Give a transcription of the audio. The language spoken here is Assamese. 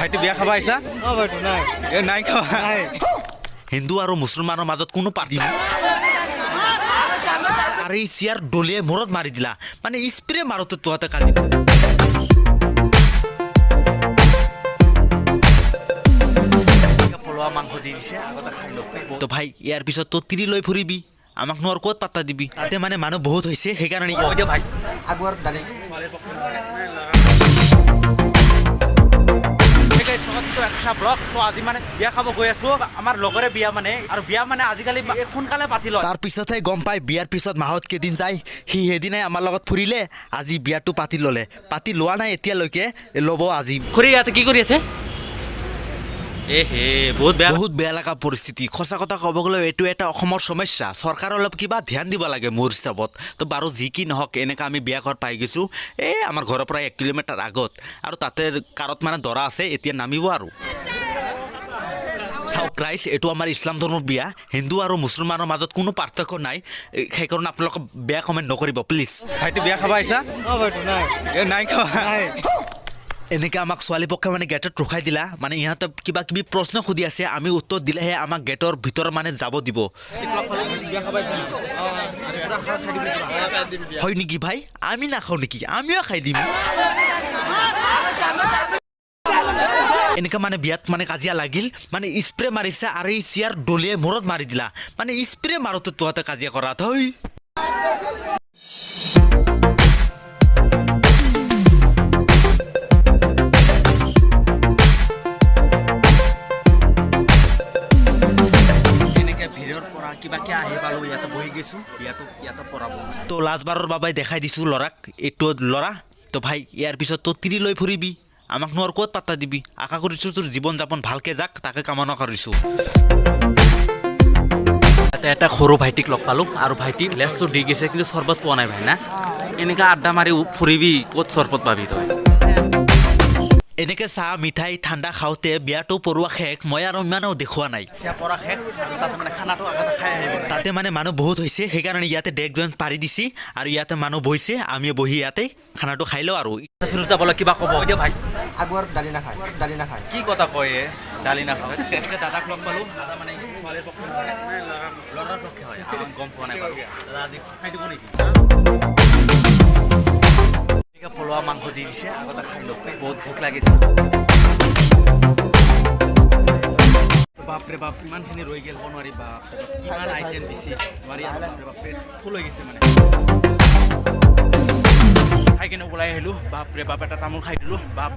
ভাইটি, বিয়া খাব আহিছা? অ ভাইটি, নাই। এ নাই খাৱা? নাই। হিন্দু আৰু মুছলমানৰ মাজত কোনো পাৰ্টি। আৰু এই চেয়াৰ দলিয়াই মূৰত মাৰি দিলা, মানে স্প্ৰে মাৰোতে তহঁতে কাজি। পলোৱা মাংস দি দিছে, আগতে খাই লওক। তো ভাই, ইয়াৰ পিছত তই তিৰি লৈ ফুৰিবি, আমাক নো আৰু ক'ত পাত্তা দিবি? তাতে মানে মানুহ বহুত হৈছে, সেইকাৰণে। দিয়া ভাই। আগুৱাৰ দালি। ব্লগ তো আজি মানে বিয়া খাব গৈ আছো, আমাৰ লগৰে বিয়া। মানে আৰু বিয়া মানে আজিকালি সোনকালে পাতি লয়। তাৰ পিছতহে গম পাই, বিয়াৰ পিছত মাহত কেইদিন যায়, সি সেইদিনাই আমাৰ লগত ফুৰিলে, আজি বিয়াটো পাতি ল'লে। পাতি লোৱা নাই এতিয়ালৈকে, ল'ব আজি। খুৰী, ইয়াতে কি কৰি আছে? এ হে, বহুত বেয়া। বহুত বেয়া লগা পৰিস্থিতি। সঁচা কথা ক'ব গ'লে এইটো এটা অসমৰ সমস্যা। চৰকাৰে অলপ কিবা ধ্যান দিব লাগে মোৰ হিচাপত। তো বাৰু যি কি নহওক, এনেকৈ আমি বিয়া ঘৰ পাই গৈছোঁ। এই আমাৰ ঘৰৰ পৰা 1 কিলোমিটাৰ আগত আৰু তাতে কাৰত মানে দৰা আছে, এতিয়া নামিব। আৰু চাওক ৰাইজ, এইটো আমাৰ ইছলাম ধৰ্মৰ বিয়া। হিন্দু আৰু মুছলমানৰ মাজত কোনো পাৰ্থক্য নাই। সেইকাৰণে আপোনালোকে বেয়া কমেণ্ট নকৰিব প্লিজ। ভাইটি, বিয়া খাব আহিছা? অ ভাইটি, নাই। এ নাই খাৱা? নাই। এনেকৈ আমাক ছোৱালী পক্ষ মানে গেটত ৰখাই দিলা। মানে ইহঁতে কিবা কিবি প্ৰশ্ন সুধি আছে, আমি উত্তৰ দিলেহে আমাক গেটৰ ভিতৰত মানে যাব দিব। বিয়া খাব আহিছা? হয় নেকি ভাই? আমি নাখাওঁ নেকি? আমিও খাই দিম। এনেকুৱা মানে বিয়াত মানে কাজিয়া লাগিল, মানে স্প্ৰে মাৰিছে আৰু এই চেয়াৰ দলিয়াই মূৰত মাৰি দিলা। মানে স্প্ৰে মাৰোতে তহঁতে কাজিয়া কৰা থৈ। এনেকে ভিৰৰ পৰা কিবাকে আহি পালোঁ, ইয়াতে বহি গৈছোঁ। বিয়াটো ইয়াতে পৰাব। তো লাষ্টবাৰৰ বাবে দেখাই দিছোঁ ল'ৰাক, এইটো ল'ৰা। তো ভাই, ইয়াৰ পিছত তই তিৰি লৈ ফুৰিবি, আমাক নো আৰু ক'ত পাত্তা দিবি? আশা কৰিছোঁ তোৰ জীৱন যাপন ভালকৈ যাক, তাকে কামনা কৰিছোঁ। ইয়াতে এটা সৰু ভাইটিক লগ পালোঁ আৰু ভাইটি লেচটো দি গৈছে, কিন্তু চৰ্বত পোৱা নাই ভাই। না এনেকা আড্ডা মাৰি ফুৰিবি, ক'ত চৰ্বত পাবি তই? এনেকৈ চাহ, মিঠাই, ঠাণ্ডা খাওঁতে বিয়াটো পৰোৱা শেষ। মই আৰু ইমানো দেখুওৱা নাই। পৰা শেষ আৰু তাতে মানে খানাটো আগতে খাই আহিব। তাতে মানে মানুহ বহুত হৈছে, সেইকাৰণে ইয়াতে ডেস্ক বেঞ্চ পাৰি দিছে আৰু ইয়াতে মানুহ বহিছে। আমিও বহি ইয়াতে খানাটো খাই লওঁ আৰু। ফিৰোজা বোলে কিবা ক'ব এতিয়া ভাই। আগুৱাৰ দালি নাখায়, দালি নাখায়। কি কথা কয় এ, দালি নাখাওঁ। এনেকে দাদাক লগ পালোঁ। দাদা মানে ছোৱালীৰ পক্ষে নহয়, ল'ৰাৰ পক্ষে হয়। আমাক গম পোৱা নাই বাৰু। দাদা, আজি খাই দিব নেকি? এনেকে পলোৱা মাংস দি দিছে, আগতে খাই লওক, বহুত ভোক লাগিছে। বাপৰে বাপ, ইমানখিনি ৰৈ গ'ল নোৱাৰি। বাপৰে বাপ, কিমান আইটেম দিছে, নোৱাৰি আৰু। বাপৰে বাপ, পেট ফুল হৈ গৈছে। মানে খাই কিনে ওলাই আহিলোঁ। বাপৰে বাপ, এটা তামোল খাই দিলোঁ বাপ।